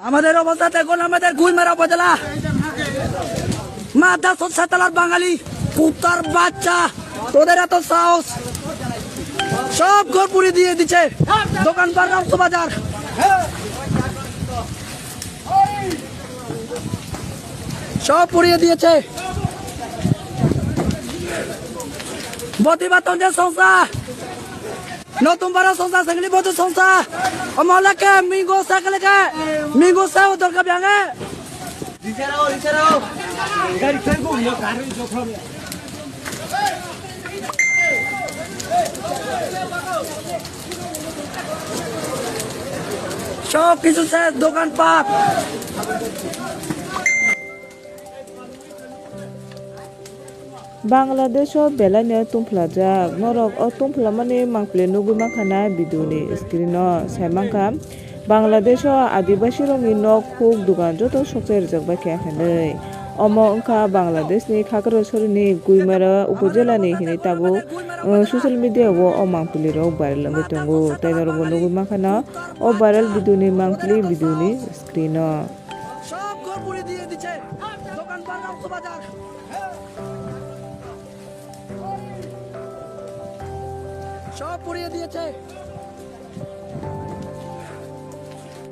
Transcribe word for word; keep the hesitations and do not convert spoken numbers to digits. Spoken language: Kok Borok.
আমাদের অবস্থা দেখুন, আমাদের গুইমারা উপজেলা। মাদ্রাসা সাতালার বাঙালি, কুত্তার বাচ্চা, তোদের এত সাহস। সব ঘর পুড়িয়ে দিয়ে দিচ্ছে, দোকানপাট, রাউত বাজার, সব পুড়িয়ে দিয়েছে। বতিবা তঞ্জে সংস্থা, নতুন পাড়া সংস্থা, সেগুলি বৌদ্ধ সংস্থা, অমলাকে মিঙ্গো সাকলেকে, মিঙ্গো সাও দরকার বিয়াঙে। সব কিছু শেষ, দোকানপাট। Bangladesh o belai no tungphlajak. Norok o tungphlamani mangpili nugwi mankha na video ni screen o. Sai mankha, Bangladesh o Adibasi rokni nok, huk, dugan joto sokchai rijak bai kha hinwi. Omo wngkha Bangladesh ni Khakrasori ni Guimara upojela ni hinwi tabuk, uh, social media o o mangpili rok viral wngwi tongo. Tai norok bo nugwi mankha na o viral video ni mangpili video ni screen o. সব ঘর পুড়িয়ে দিয়ে দিচ্ছে, দোকানপাট, রাউত বাজার, সব পুড়িয়ে দিয়েছে।